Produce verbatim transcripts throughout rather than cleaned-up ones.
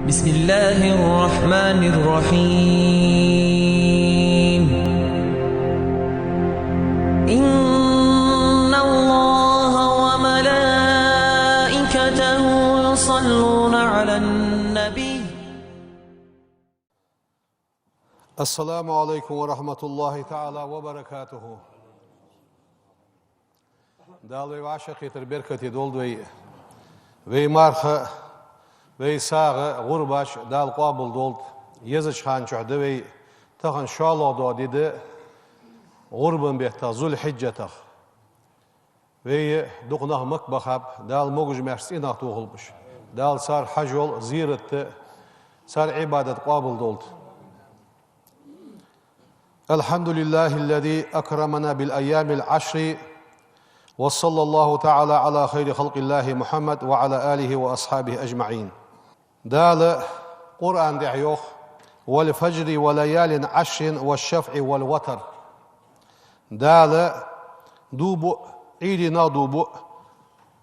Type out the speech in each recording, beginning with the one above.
بسم الله الرحمن الرحيم. إن الله وملائكته يصلون على النبي. السلام عليكم ورحمة الله تعالى وبركاته. Дала вай вӀашагӀкхетар беркате долда вай. Вай марха, вай сагӀа, гӀурбаш Дала къоабал долда. Езача хана чухь да вай, тахан шоллагӀа дола ди да гӀурбан беттах, Зуль-Хьиджатах. Вай дукха нах Макка бахаб, Дала могаш-маьрша цӀенах тохалба уж. Дала цар хьажол, зиярат, цар Ӏибадат къоабал долда. الحمد لله الذي أكرمنا بالأيام العشر، وصلى الله تعالى على خير خلق الله محمد وعلى آله وأصحابه أجمعين. Дала Къуръан тӀа йоах: والفجر وليال عشر والشفع والوتر. Дала дув буъ, Ӏуйранна дув буъ,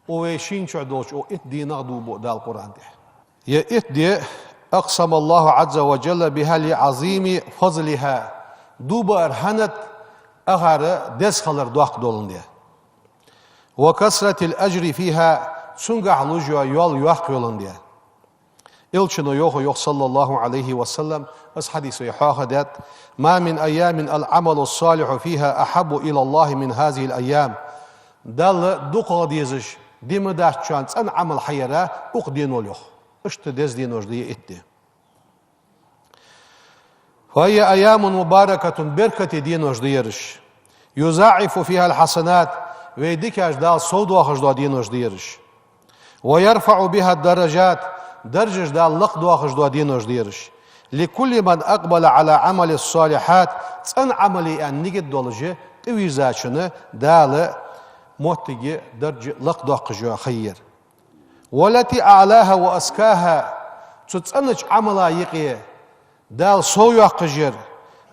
укх вай шин чу долча укх итт дийнах дув буъ Дала Къуръан тӀа. Ер итт ди أقسم الله عز وجل بها لعظيم فضلها. Дув баар хӀанад, акхар деза хилар доккха доландаь. وكثرة الأجر فيها, цунгахь луш йола йоал йоккха йоландаь. Элчано йоах, йоах, صلى الله عليه وسلم, из хьадис вай хьоахадаьд: ما من أيام العمل الصالح فيها أحب إلى الله من هذه الأيام. Далла дукхагӀа дезаш ди ма дац шоана цӀена Ӏамал хьаяра укх денол, йоах. Иштта деза денош да ер итт ди. فهي أيام مباركة, беркате денош да ераш. يضاعف فيها الحسنات, вай дикаш Дала совдоахаш дола денош да ераш. ويرفع بها الدرجات, даржаш Дала лакхдоахаш дола денош да ераш. لكل من أقبل على عمل الصالحات, цӀена Ӏамале аьнна нигат долаш тӀавийрзачунна Дала моттиг, даржа лакхдоаккхаш йола ха я ер. والتي أعلاها وأزكاها, цу цӀенача Ӏамала юкъе Дала совйоаккхаш яр,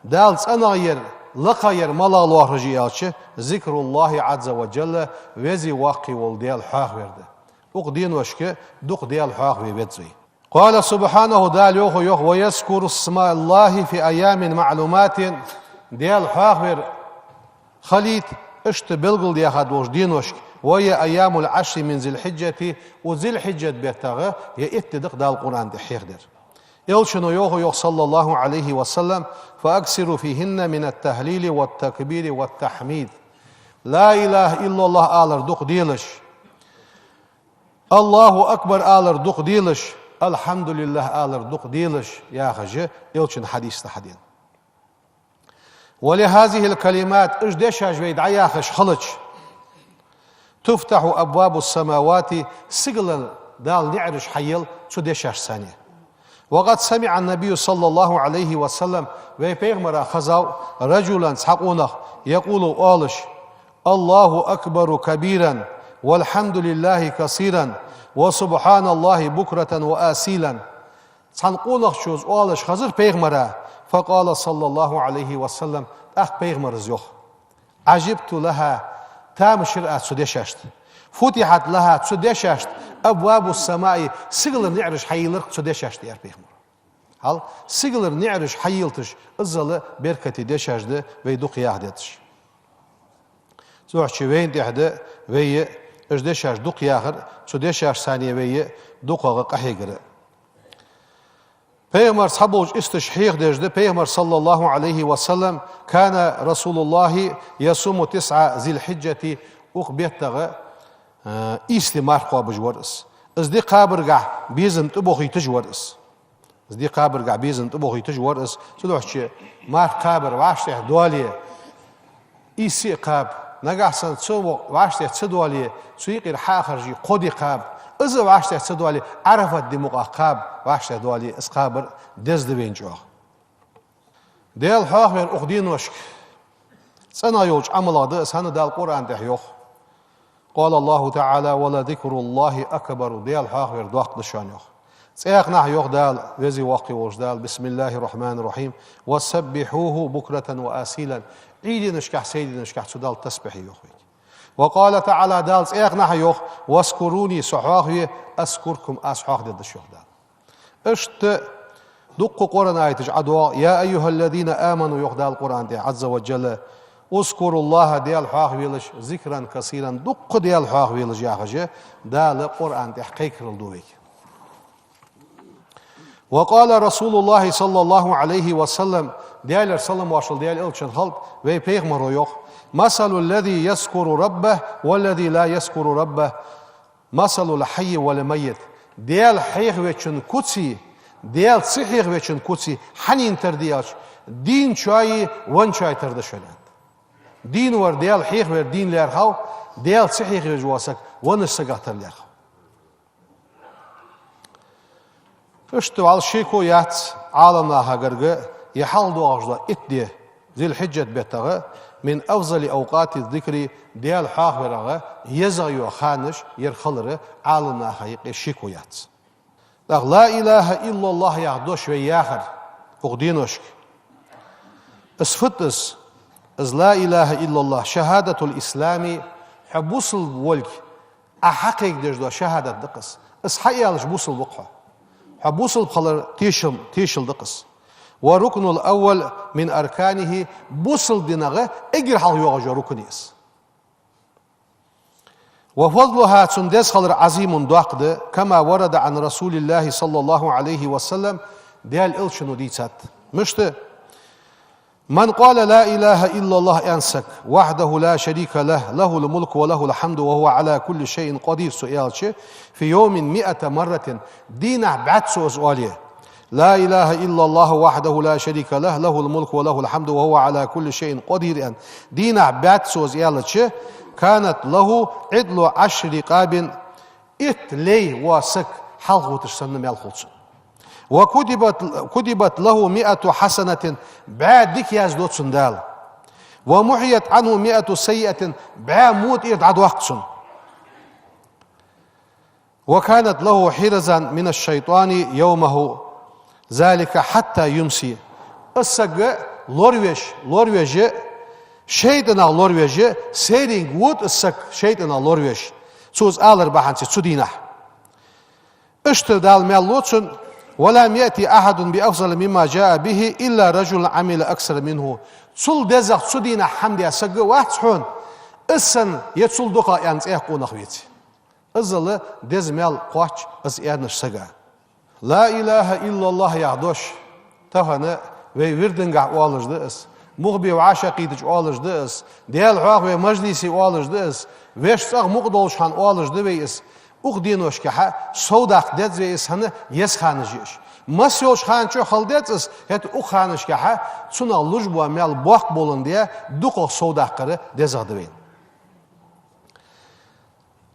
Дала цӀенагӀа яр, лакхагӀа яр малагӀа лоархӀаш я аьлча, ذكر الله عز وجل, веза-воккха вола Даьла хьоахавар да. Укх деношка дукха Даьла хьоахаве веза вай. قال سبحانه, Дала йоах, йоах: ويذكر اسم الله في أيام معلومات. Даьла хьоахавар хилийта иштта белгалдаьха долча деношка, وهي أيام العشر من ذي الحجة, укх Зуль-Хьиджат беттагӀа ер итт ди да-кх Дала Къуръан тӀа хьехадаьр. Элчано йоах, йоах, صلى الله عليه وسلم: فأكثروا فيهن من التهليل والتكبير والتحميد. لا إله إلا الله алар дукха делаш, الله أكبر алар дукха делаш, الحمد لله алар дукха делаш, яхаш я Элчан хьадис тӀа хьадена. ولهذه الكلمات, уж дешаш вай дӀаяхаш хилча, تفتح أبواب السماوات, сигалара Дала наӀараш хьайийлла цу дешашца. وقد سمع النبي صلى الله عليه وسلم, вай пайхамара хезав, رجلا, цхьа къонах, يقول, оалаш: الله أكبر كبيرا، والحمد لله كثيرا، وسبحان الله بكرة وأصيلا. Цхьан къонахчо из оалаш хезар пайхамара. فقال صلى الله عليه وسلم, тӀаккха пайхамара из йоах: عجبت لها, тамаш йир аз цу дешашта. فتحت لها, цу дешашта, أبواب السماء, сигалара наӀараш хьайийллар-кх цу дешашта, аьлар пайхамара. Хьал, сигалара наӀараш хьайийллийташ, иззал беркате дешаш да вай дукха яха дезаш. Цудухьа вайна тӀехь да вай уж дешаш дукха яхар, цу дешашца вай дукхагӀа къахьегар. Пайхамара цхьаболча исташа хьехадеш да, пайхамар, صلى الله عليه وسلم, كان رسول الله يصوم تسع ذي الحجة, укх беттагӀа, э, ийс ди марха кхоабаш вар из. Из ди кхабаргахь безам тӀабохийташ вар из. Из ди кхабаргахь безам тӀабохийташ вар из. Цудухьа марха кхабар вӀаштӀехьа доале, ийс ди кхаба. Нагахь санна цу вӀаштӀехьа ца доале, цу юкъера хьахаржий кхо ди кхаба. Из а вӀаштӀехьа ца доале, Ӏарафат ди мукъагӀа кхаба, вӀаштӀехьа доале, из кхабар деза да вайна чӀоагӀа. Даьла хьоахавар укх деношка цӀенагӀа йолча Ӏамалех да из, хӀана Дала Къуръан тӀа йоах: قال الله تعالى: ولذكر الله أكبر, Даьла хьоахавар доккха да шоана, йоах. ЦӀаькханахьа йоах Дала, веза-воккха волча Дала: بسم الله الرحمن الرحيم، وسبحوه بكرة وأصيلا, Ӏуйранашкахь, сайранашкахь цу Далла тасбихь е, йоах вайга. وقال تعالى, Дала цӀаькханахьа йоах: واذكروني, со хьоахаве, أذكركم, аз хьоахадергда шо, йоах Дала. Иштта дуккха Къуръан аяташ Ӏадоагӏа: «يا أيها الذين آمنوا», йоах Дала Къуръан тӏа, Ӏазза ва Джалла, «اذكروا الله», Даьла хьоахавелаш, «ذكرا كثيرا», дуккха Даьла хьоахавелаш яхаш, Дала Къуръан тӏа кхайкарал ду вайга. «وقال رسول الله صلى الله عليه وسلم», Даьлера салам-моаршал Даьла Элчанна хилда, вай пайхамаро йоах: «مثل الذي يذكر ربه والذي لا يذكر ربه مثل الحي والميت». Даьла хьоахавечун куци, Даьла ца хьоахавечун куци хьанна тара да аьлча, дийначои венначои тара да шоана. Дийна вар, Даьла хьоахавар дийна лаьрхӏав, Даьла ца хьоахавеш вола саг веннача сагах тара лаьрхӏав. Иштта валла шеко яц Ӏаламнаха гарга, е хьалха доагӏаш да итт ди, Зуль-Хьиджат беттагӏа, «من أفضل أوقات الذكر», Даьла хьоахаварагӏа езагӏа йола ханаш ер хилара Ӏаламнаха юкъе шеко яц. Тӏаккха «لا إله إلا الله» яха дош вай яхар укх деношка. Из фуд из? Из «لا إله إلا الله» шахӏадатуль-ислами, хьо бусалба волга Ӏа хьакхайкадеш дола шахӏадат да-кх из. Из хьааьлча бусалба ва-кх хьо. Хьо бусалба хилар тешал, тешал да-кх из. «والركن الأول من أركانه», бусалба динагӏа эггара хьалха йоагӏаш йола рукн я из. «وفضلها», цун деза хилар, «عظيم», доккха да, «كما ورد عن رسول الله صلى الله عليه وسلم», Даьла Элчано дийцад. Мишта? «من قال لا إله إلا الله», аьнна саг, «وحده لا شريك له، له الملك وله الحمد وهو على كل شيء قدير», цо аьлча, «في يوم مائة مرة», дийнахьа бӏаьзза цо из оале. «لا إله إلا الله وحده لا شريك له، له الملك وله الحمد وهو على كل شيء قدير», аьнна, дийнахьа бӏаьзза цо из аьлча, «كانت له عدل عشر رقاب», итт лай вола саг хьалхавуташ санна маьл хул цун. «وكتبت، كتبت له مائة حسنة», бӏаь дика язду цунна Дала. «ومحيت عنه مائة سيئة», бӏаь во тӏера дӏадоаккх цунна. «وكانت له حرزا من الشيطان يومه ذلك حتى يمسي». Из саг лоравеш, лоравеш, шайтӏанах лоравеш, сайренга вода из саг шайтӏанах лоравеш, цо из алар бахьанца цу дийнахьа. Иштта Дала маьл лу цунна: «ولم يأت أحد بأفضل مما جاء به إلا رجل عمل أكثر منه». Цул дезагӏа цу дийнахьа хӏама даь саг вац хьона, из санна е цул дукхагӏа аьнна цӏех къонах веце. Иззал деза маьл кхоач из аьннача сага. «لا إله إلا الله» яха дош тахан вай вирдангахь оалаш да из, мугӏ бе вӏашагӏкхийтача оалаш да из, Даьла хьоахаве мажлисе оалаш да из, вешта цӏагӏа мукъа долча хана оалаш да вай из. Укх деношкахьа совдаккха деза вай из, хӏана, еза ханаш я уж. Масса йолча хана чухь хила деза из, хӏаьта укх ханашкахьа цунах луш бола маьл боккха боландаь, дукхагӏа совдаккхар дезагӏа да вайна.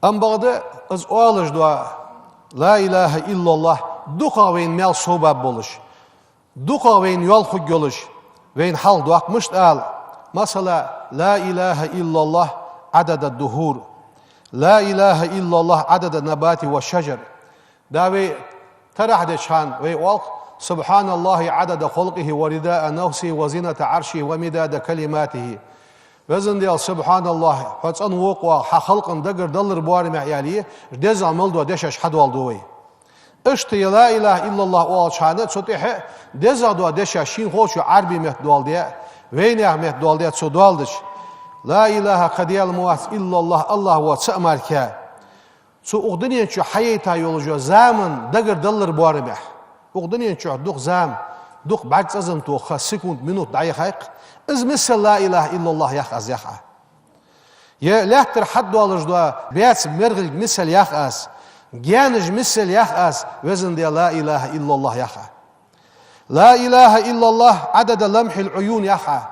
Амма бакъда из оалаш дола «لا إله إلا الله» дукхагӏа вайна маьл совбаь болаш, дукхагӏа вайна йоал хургйолаш, вайна хьалха доаккх, мишта ала, масала: «لا إله إلا الله عدد الدهور، لا إله إلا الله عدد النبات والشجر». Да, вай тарахь деча хана вай оал-кх: «سبحان الله عدد خلقه ورضاء نفسه وزنة عرشه ومداد كلماته». Везан Даьла, субхьаналлахӏ, хьо цӏена ва-кх, хьа халкъан дагар далар боарамехь, аьле, дезагӏа мел дола дешаш хьадоаладу вай. Иштта ер «لا إله إلا الله» оалача хана цу тӏехьа дезагӏа дола дешаш шийна ховча Ӏарбий метта доаладаь, вайнаьха метта доаладаь, цо доаладича: «لا إله», кхы Даьла ма вац, «إلا الله», Аллахӏ воацар мара кхы. Цу укх дунен чу хьаяйта йолаш йола зама дагар далар боарамехь. Укх дунен чу дукха зама, дукха бӏарг цӏазам тоха секунд, минут дӏаяхай-кх. Из миссел «لا إله إلا الله» ях аз, ях Ӏа. Е лаьттара хьадоалаш дола баьца мергӏилг миссел ях аз, гаьнаш миссел ях аз, везан Даьла, «لا إله إلا الله» ях Ӏа. «لا إله إلا الله عدد لمح العيون» ях Ӏа.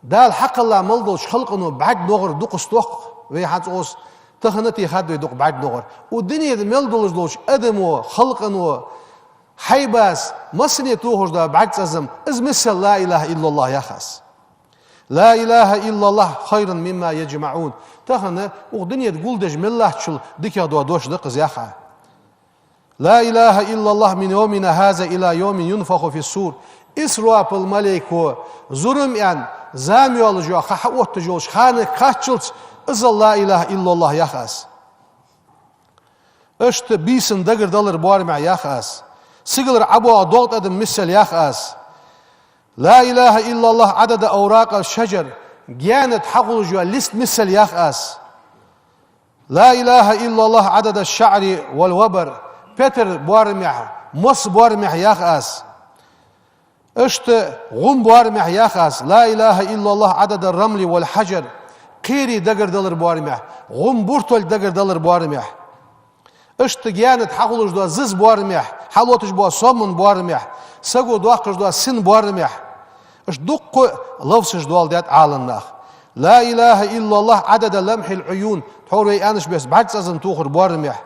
Дала хьакхелла мел долча халкъо бӏарг ногӏар дукхаза тох-кх вай хьа цӏоз, тахан а техад вай дукха бӏарг ногӏар. Укх дунен тӏа мел долаш долча адамо, халкъо, хьайбас, массане тохаш дола бӏарг цӏазам, из миссел «لا إله إلا الله» ях аз. «لا إله إلا الله خير مما يجمعون». Тахан укх дунен тӏа гулдеш мел латтачул дикагӏа дола дош да-кх из, ях Ӏа. «لا إله إلا الله من يومنا هذا إلى يوم ينفخ في الصور». Исрафил малейко зурам аьнна зама йоалаш йола ха хьаотташ йолча ханага кхаччалца, иззал «لا إله إلا الله» ях аз. Иштта бийсан дагар далар боарамехь, ях аз. Сигалара ӀобоагӀа догӀа тӀадам миссел ях аз. لا إله إلا الله عدد أوراق الشجر, гаьна тӀа хьахулаш йола лист миссел ях аз. لا إله إلا الله عدد الشعر والوبر, петар боарамехь, мос боарамехь ях аз. Иштта гӀум боарамехь ях аз. لا إله إلا الله عدد الرمل والحجر, кхерий дагардалар боарамехь, гӀум буртолга дагардалар боарамехь. Иштта гаьна тӀа хьахулаш дола зиза боарамехь, хьалоташ бола соман боарамехь, саго доаккхаш дола син боарамехь. Иштта дуккха ловсаш доаладаьд Ӏаламнаха. لا إله إلا الله عدد لمح العيون, тхьовра вай аьннача беса бӀарг цӀазан тохар боарамехь.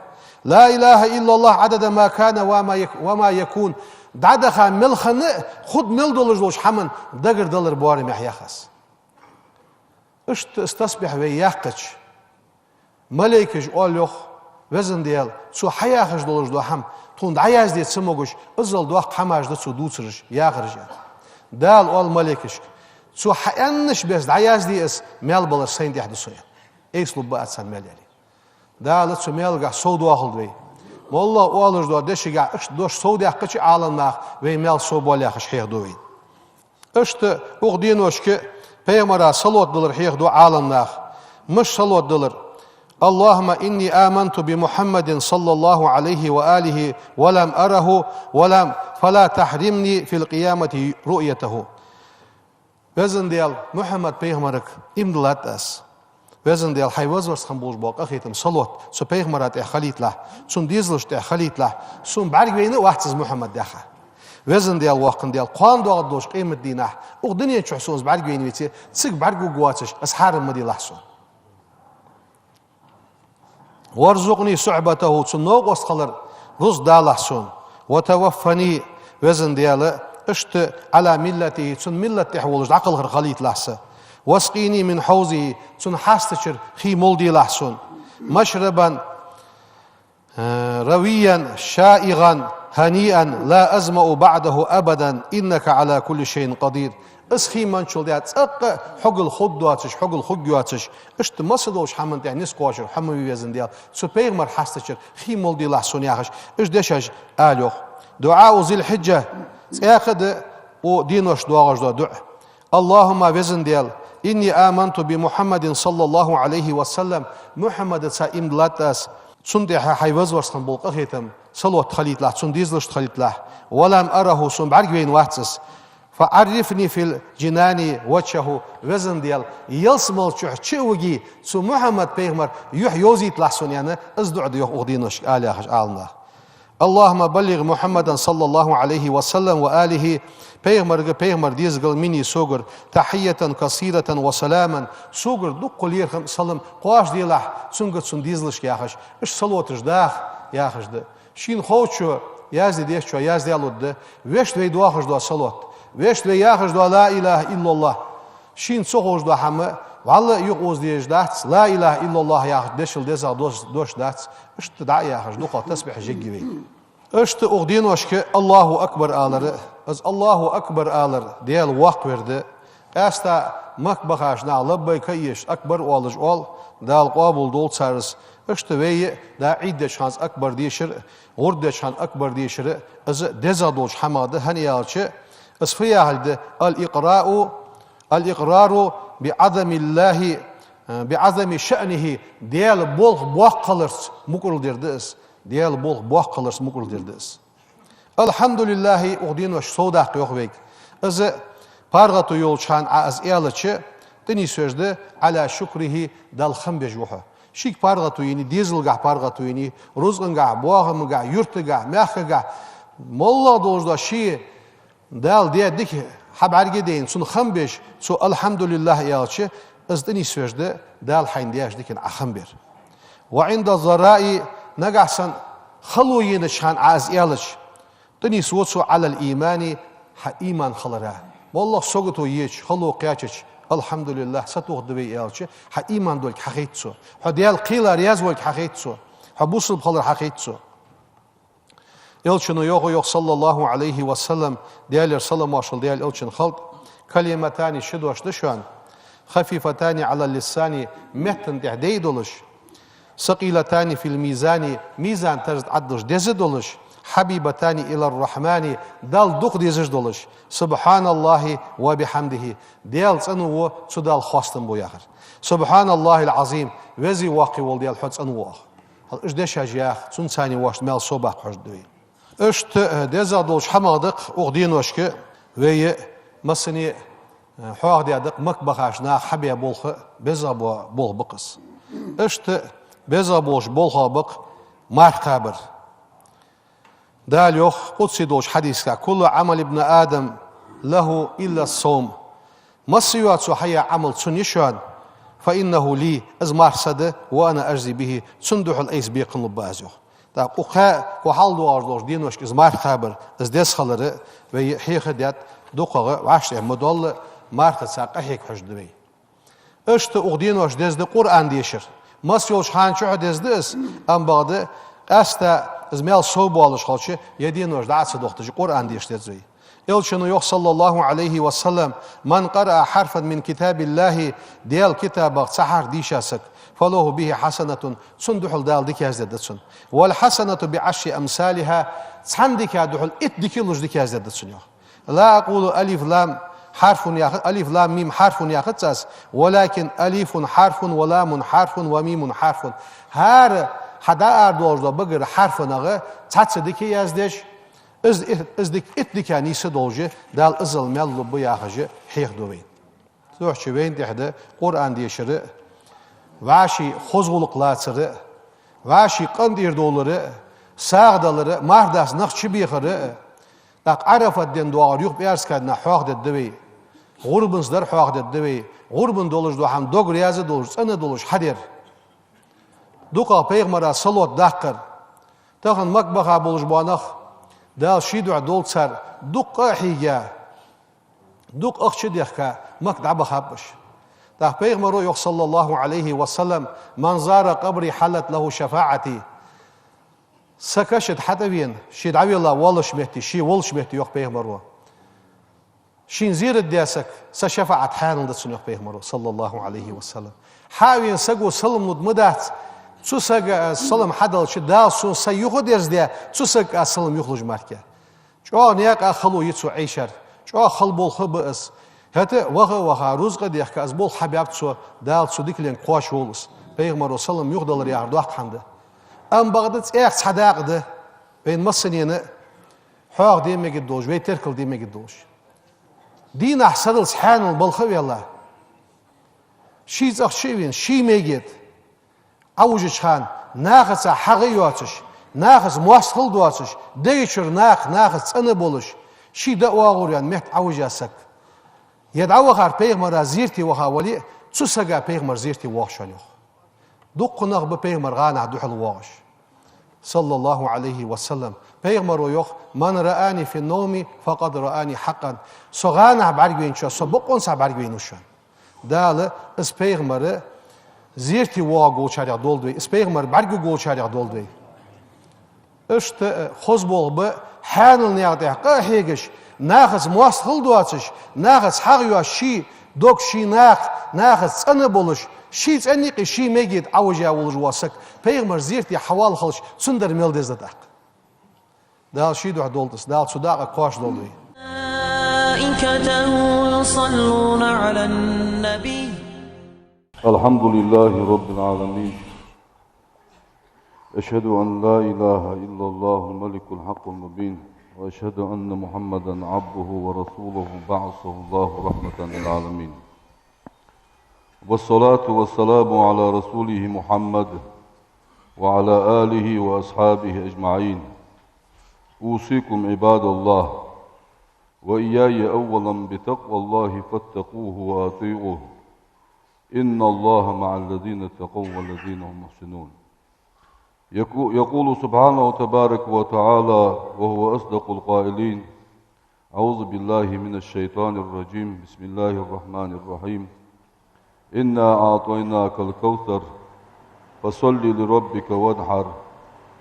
لا إله إلا الله عدد ما كان وما يك-, وما يكون, дӀадаха мел хинна а, хургда мел долаш долча хӀаман дагардалар боарамехь ях аз. Иштта из тасбихь вай яьккхача, малейкаша оал йоах: «Везан Даьла, цо хьаяхаш долаш дола хӀама тхона дӀаязде ца могаш, иззал доккха хӀамаш да цо дувцараш, яхараш», — аьнна. Дала оал малейкашка: «Цо хьааьннача беса дӀаязде из, маьл балар сайна тӀехь да со», — аьнна. Айса лургба аз царна маьл, аьле. Дала цу маьлагахь совдоахалда вай. МоллагӀа оалаш дола дешагахь иштта дош совдаьккхача Ӏаламнаха, вай маьл совбоал яхаш хьехаду вайна. Иштта укх деношка пайхамара салот далар хьехаду Ӏаламнаха. Мишта салот далар: «اللهم إني آمنت بمحمد صلى الله عليه وآله ولم أره ولم، فلا تحرمني في القيامة رؤيته». Везан Даьла, Мухьаммад пайхамарга иман диллад аз. Везан Даьла, хьай вазварсхан болаш бола къахетам, салот цу пайхамара тӀа хилийталахь, цун дезалашта тӀа хилийталахь, сона бӀаргавайна а вац из Мухьаммад, яхаш. Везан Даьла, воккха Даьла, кхоана доагӀаргдолча къематдийнахь укх дунен чу сона из бӀаргавайна веце, цига бӀаргагургвоацаш из хьарам ма делахь сона. «وارزقني صحبته», цун новкъост хилар рузкъа далахь сона. «وتوفني», Везан Даьла, иштта, «على ملته», цун миллат тӀа волаш дӀакхалхар хилийталахь са. «واسقني من حوضه», цун хьастачара хий молделахь сона. «مشربا، э, رويا، سائغا، هنيئا، لا أظمأ بعده أبدا، إنك على كل شيء قدير». Из хий менначул тӀехьа цӀаккха хьогал хургдоацаш, хьогал хургйоацаш, иштта масса долча хӀаман тӀа низ кхоачаш хьо ма вий, Везан Даьла, цу пайхамара хьастачара хий молделахь сона, яхаш, иштта дешаш ала йоах. «دعاء ذي الحجة», цӀаькха а да укх деношка доагӀаш дола дуӀа. «اللهم», Везан Даьла, «إني آمنت بمحمد صلى الله عليه وسلم», Мухьаммадаца иман диллад аз, цунна тӀа хьай вазварсхан бола къахетам, салот хилийталахь, цун дезалашта хилийталахь. «ولم أره», сона бӀаргавайна вац из. «فعرفني في الجنان وجهه», Везан Даьла, ялсмала чу чу а виге, цу Мухьаммад пайхамара юхь йовзийталахь сона, аьнна, из дуӀа да йоах укх деношка ала яхаш Ӏаламнаха. «اللهم بلغ محمدا صلى الله عليه وسلم وآله», пайхамарга, пайхамара дезалга, «مني», согара, «تحية كثيرة وسلاما», согара дукха лерхӀам, салам кхоачаделахь цунга, цун дезалашка, яхаш, иштта салоташ даха, яхаш да. Шийна ховчо, язде дезачо яздаь лургда, вешта вай доахаш дола салот, вешта вай яхаш дола «لا إله إلا الله». Шийна ца ховш дола хӀама, вӀалла а юкъе оза дезаш дац, «لا إله إلا الله» яхача дешал дезагӀа дош, дош дац, иштта дӀа а яхаш, дукхагӀа тасбихьаш ергья вай. Иштта укх деношка «الله أكبر» алар, из «الله أكبر» алар Даьла воккха вар да. Къаьстта Макка бахача наха «لبيك» а еш, «أكبر» оалаш оал, Дала къоабал долда цар из. Иштта вай а, дӀа Ӏийд деча хана «أكبر» дешар, гӀурба деча хана «أكبر» дешар, из дезагӀа долча хӀамах да, хӀана аьлча, из фу яхилга да: «الإقرار، الإقرار بعظم الله، بعظم شأنه», Даьла болх боккха хиларца мукӀарлдар да из, Даьла болх боккха хиларца мукӀарлдар да из. «الحمد لله» укх деношка совдаккха йоах вайга. Из паргӀато йолча хана Ӏа из аьлча, тӀанийсвеш да «على شكره», Далла хам беш ва хьо. Шийга паргӀато еннай, дезалгахь паргӀато еннай, рузкъангахь, боахамгахь, юртагахь, мехкагахь, моллагӀа долаш дола ший Дала даь дика хьа бӀарга а дайна, цунна хам беш, цо «الحمد لله» аьлча, из тӀанийсвеш да Дала хьайна даьча дикана Ӏа хам бер. «وعند الضراء», нагахь санна хало енача хана Ӏа из аьлча, тӀанийсву цо «على الإيمان», хьа иман хилара. МоллагӀа сагото еча, хало кхаьчача, «الحمد لله», сатохаргда вай аьлча, хьа иман долга хьахайт цо. Хьо Даьла кхела раьза волга хьахайт цо. Хьо бусалба хилар хьахайт цо. Элчано йоах, йоах, صلى الله عليه وسلم, Даьлера салам-моаршал Даьла Элчана хилда: «كلمتان», ши дош да шоана, «خفيفتان على اللسان», меттан тӀа дай долаш, «ثقيلتان في الميزان», мизан тараза тӀа Ӏаддалаш деза долаш, حبيبتان إلى الرحمن, Далла дукха дезаш долаш, سبحان الله وبحمده, Даьла цӀена ва, цу Далла хоастам ба яхар. سبحان الله العظيم, Веза-Воккха вола Даьла, хьо цӀена ва, йоах. Хьал уж дешаш яха, цунца цхьана вошта маьл совбаккха хьожаргда вай. Иштта, э, дезагӀа долаш хӀама да-кх укх деношка вай массане, э, хьоахадаьд-кх Макка бахача наха хьабаь болх, безагӀа бо-, болх ба-кх из. Иштта безагӀа болча болхех ба-кх марха кхабар. Дала йоах къудси долча хьадиса: كل عمل ابن آدم له إلا الصوم. Масса йола цо хьаяь Ӏамал цунна я, шоана, فإنه لي, из марха са да, وأنا أجزي به, цунна духьал айса бекхам лургба аз, йоах. ТӀаккха укх кхаь, укх хьалха доагӀаш долча деношка из марха кхабар, из деза хилар вай хьехадаьд, дукхагӀа вӀаштӀехьа ма доалла, мархаца къахьега хьожаргда вай. Иштта укх деношка деза да Къуръан дешар. Масса йолча хана чухь деза да из, амма бакъда къаьстта из маьл совбоалаш хилча, ер денош дӀа а ца дохийташ, Къуръан деша деза вай. Элчано йоах, صلى الله عليه وسلم: من قرأ حرفا من كتاب الله, Даьла китабах цхьа хьарф дийша саг, فله به حسنة, цунна духьал Дала дика яздергда цунна. والحسنة بعشر أمثالها, цхьан дикан духьал итт дика луш дика яздергда цунна, йоах. لا أقول ألف لام حرف яха-, ألف لام ميم حرف яхац аз, ولكن ألف حرف ولام حرف وميم حرف. ХӀара хьа дӀаарадоалаш дола багара хьарфанах цхьацца дика яздеш, из, из дика, итт дика нийса долаш, Дала иззал маьл лургба яхаш хьехаду вайна. Цудухьа вайна тӀехь да Къуръан дешар а, вӀаший хоза гӀулакх лацар а, вӀаший къинтӀера довлар а, сагӀа далар а, марха даьча нах чубехар а, тӀаккха Ӏарафат ден доагӀар юха пӀаьраска дийнахьа хьоахадергда вай, гӀурбанца дар хьоахадергда вай, гӀурбан долаш дола хӀама дог раьза долаш, цӀена долаш хьадар. ДукхагӀа пайхамара салот даккхар. Тахан Макка баха болаш бола нах, Дала ший духьа долда цар, дукха къа а хьийга, дукха ахча а дехка, Макка дӀабахаб уж. ТӀаккха пайхамаро йоах, صلى الله عليه وسلم: من زار قبري حلت له شفاعتي. Са каша тӀа хьатӀавена, ше дӀавелла волаш метте, ше волаш метте, йоах пайхамаро, шийна зерат даь саг, са шафаӀат хьаьнал да цунна, йоах пайхамаро, صلى الله عليه وسلم. Хьавена саго салам лургдац, цу сага аз салам хьаделча, Дала сона са юхадерзадаь, цу сага аз салам юхалуш мара. ЧӀоагӀа наькъа хало я цо Ӏийшар, чӀоагӀа хала болх ба из. ХӀаьта ваха а ваха, рузкъа а дехка, из болх хьабаьб цо, Дала цу дикаленга кхоачавойла из. Пайхамаро салам юхадалар яхар доккха хӀама да. Амма бакъда цӀаьхха цхьа дакъа да, вайна массанена а хьоахаде мегаргдолаш, вай теркалде мегаргдолаш. Дийнахьа сарралца хьаьнала балха а ваьнна, ший цӀагӀа чу а вена, ший мегаргда Ӏовижача хана, нахаца хьагӀ а йоацаш, нахаца моастагӀал а доацаш, дега чура нах, нахаца цӀена а болаш, ший даа воагӀар ваьнна метта Ӏовижа саг. Ер дӀавахар пайхамара зерате ваха вале а, цу сага пайхамар зерате воагӀа шоана, йоах. Дуккха нах ба пайхамара гӀанахьа духьал воагӀаш, صلى الله عليه وسلم. Пайхамаро йоах: من رآني في النوم فقد رآني حقا. Со гӀанахьа бӀаргавайначоа со бокъонца бӀаргавайнав шоана. Дала из пайхамар зерате воагӀаргволчарех долда вай, из пайхамар бӀаргагургволчарех долда вай. Иштта, э, хоза болх ба хьаьнала наькъа тӀехь къа а хьегаш, нахаца моастагӀал а доацаш, нахаца хьагӀ а йоацаш, ший дог, ший нах, нахаца цӀена а болаш, ший цӀен юкъе ший мегаргда Ӏовижа волаш вола саг пайхамара зерате хьавоалаш хилча, цунна дар мел деза да тӀаккха. Дала ший духьа долда из, Дала цу дакъа кхоачадолда вай. ملائكته يصلون على النبي. الحمد لله رب العالمين. أشهد أن لا إله إلا الله الملك الحق المبين، وأشهد أن محمدا عبده ورسوله بعثه الله رحمة للعالمين. والصلاة والسلام على رسوله محمد وعلى آله وأصحابه أجمعين. أوصيكم عباد الله وإياي أولا بتقوى الله فاتقوه وأطيعوه. إن الله مع الذين اتقوا والذين هم محسنون. يقو-، يقول سبحانه تبارك وتعالى وهو أصدق القائلين: أعوذ بالله من الشيطان الرجيم. بسم الله الرحمن الرحيم. إنا أعطيناك الكوثر. فصل لربك وانحر.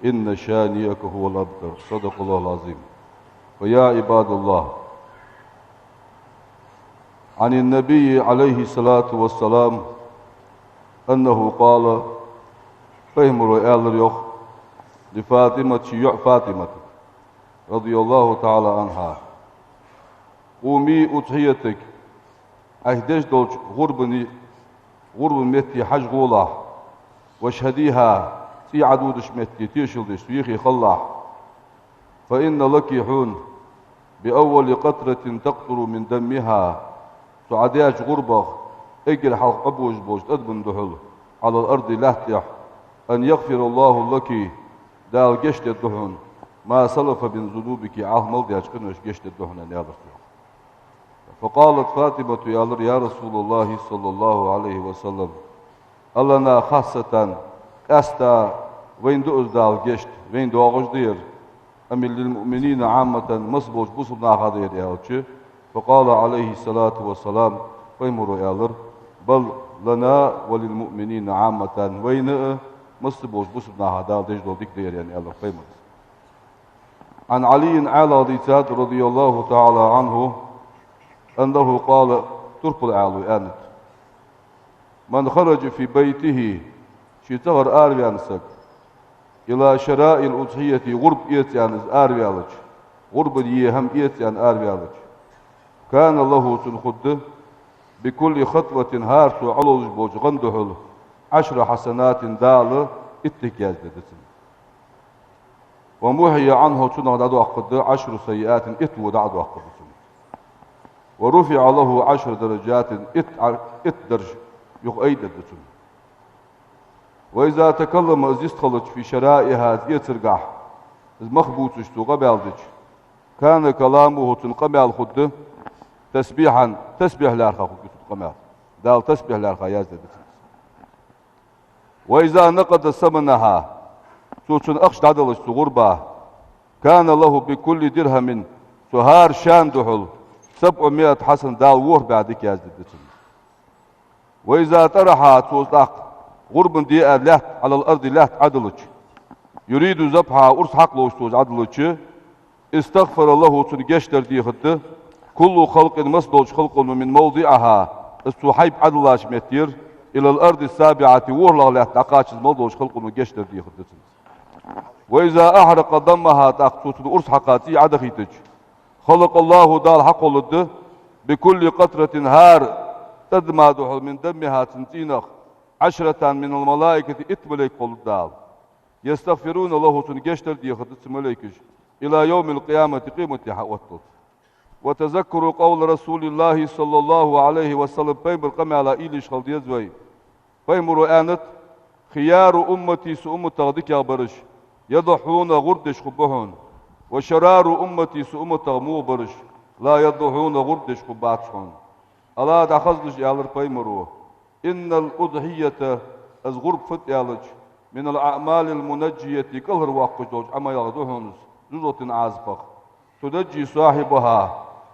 إن شانئك هو الأبتر. صدق الله العظيم. فيا عباد الله، عن النبي عليه الصلاة والسلام أنه قال, пайхамаро аьлар йоах, لفاطمة, ший йоӀ ФатӀимата: رضي الله تعالى عنها: قومي أضحيتك, Ӏайха деш долча гӀурбан, гӀурбан метте хьажа гӀолахь, واشهديها, цӀий Ӏододача метте тешал деш, цу юхе хилалахь. فإن لك, хьона, بأول قطرة تقطر من دمها, цу Ӏа деча гӀурбах эггара хьалха Ӏобожаш болча тӀадаман духьал, على الأرض, лаьтта тӀа, أن يغفر الله لك, Дала гешт дергда хьона, ما سلف من ذنوبك, Ӏа хьалха мел даьча къиношта гешт дергда хьона, аьнна, аьлар цо. فقالت فاطمة, аьлар: يا رسول الله صلى الله عليه وسلم, ألنا خاصة, къаьстта вайна дий из Дала гешт, вайна доагӀаш дий ер, أم للمؤمنين عامة, масса болча бусалба наха дий ер, аьлча, فقال عليه الصلاة والسلام, пайхамаро аьлар: بل لنا وللمؤمنين عامة, вайна а, масса болча бусалба наха Дала деш дола дика дий ер, аьнна, аьлар пайхамаро. عن علي, Ӏаьлас дийцад, رضي الله تعالى عنه, أنه قال, турпал Ӏаьлас аьннад: من خرج في بيته, ший цӀагӀара араваьнна саг, إلى شراء الأضحية, гӀурба эца аьнна из араваьлча, гӀурбан е хӀама эца аьнна араваьлча, كان له, цунна хургда, بكل خطوة, хӀара цо Ӏоловлаш болча гӀан духьал, عشر حسنات, Дала итт дика яздергда цунна. ومحي عنه, цунах дӀадоаккхаргда, عشر سيئات, итт во дӀадоаккхаргда цунна. ورفع له عشر درجات, итт, итт дарж юха айдергда цунна. وإذا تكلم, из йистхилча, في شرائها, из эцаргахь, из мах бувцаш цо къамаьл дича, كان كلامه, цун къамаьл хургда, تسبيحا, тасбихь лаьрхӀа хургда цун къамаьл. Дала тасбихь лаьрхӀа яздергда цунна. وإذا نقض ثمنها, цо цун ахча дӀадалча цу гӀурба, كان له بكل درهم, цу хӀара шен духьал, سبعمائة حسنة, Дала ворхӀ бӀаь дика яздергда цунна. وإذا طرحها, цо тӀаккха гӀурбан декъа лаьтта, على الأرض, лаьтта Ӏодилча, يريد ذبحها, урс хьакха ловш цо из Ӏодилча, استغفر له, цунна гешт дар дехаргда, كل خلق, масса долча халкъо, من موضعها, из цо хьайба Ӏодиллача меттера, إلى الأرض السابعة, ворхӀлагӀа лаьтта дӀакхаччалца мел долча халкъо гешт дар дехаргда цунна. وإذا أحرق دمها, тӀаккха цо цунна урс хьакха цӀий Ӏодахийтача, خلق الله, Дала хьакхолларгда, بكل قطرة, хӀара тӀадама духьал, من دمها, цун цӀийнах, عشرة من الملائكة, итт малайк кхолларгда Дала. يستغفرون له, цунна гешт дар дехаргда цу малайкаша, إلى يوم القيامة, къематди хьаотталца. وتذكروا قول رسول الله صلى الله عليه وسلم, пайхамара къамаьла уйла йиш хила деза вай. Пайхамаро аьннад: خيار أمتي, са умматах дикагӀбараш, يضحون, гӀурба деш хургба хьона, وشرار أمتي, са умматах мугӀбараш, لا يضحون, гӀурба деш хургбац хьона. ألا, дӀахазалаш, аьлар пайхамаро, إن الأضحية, из гӀурба фуд аьлча, من الأعمال المنجية, кӀалхарвоаккхаш долча Ӏамалех да хьона из, зузгӀатен Ӏазапах. تنجي صاحبها,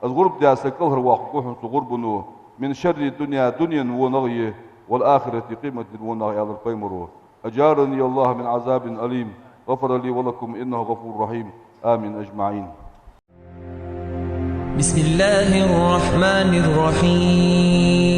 из гӀурба даь саг кӀалхарвоаккхаргва хьона цу гӀурбано, من شر الدنيا, дунен вонах а, والآخرة, къематден вонах а, аьлар пайхамаро. أجارني الله من عذاب أليم، غفر لي ولكم إنه غفور رحيم. آمين أجمعين. بسم الله الرحمن الرحيم.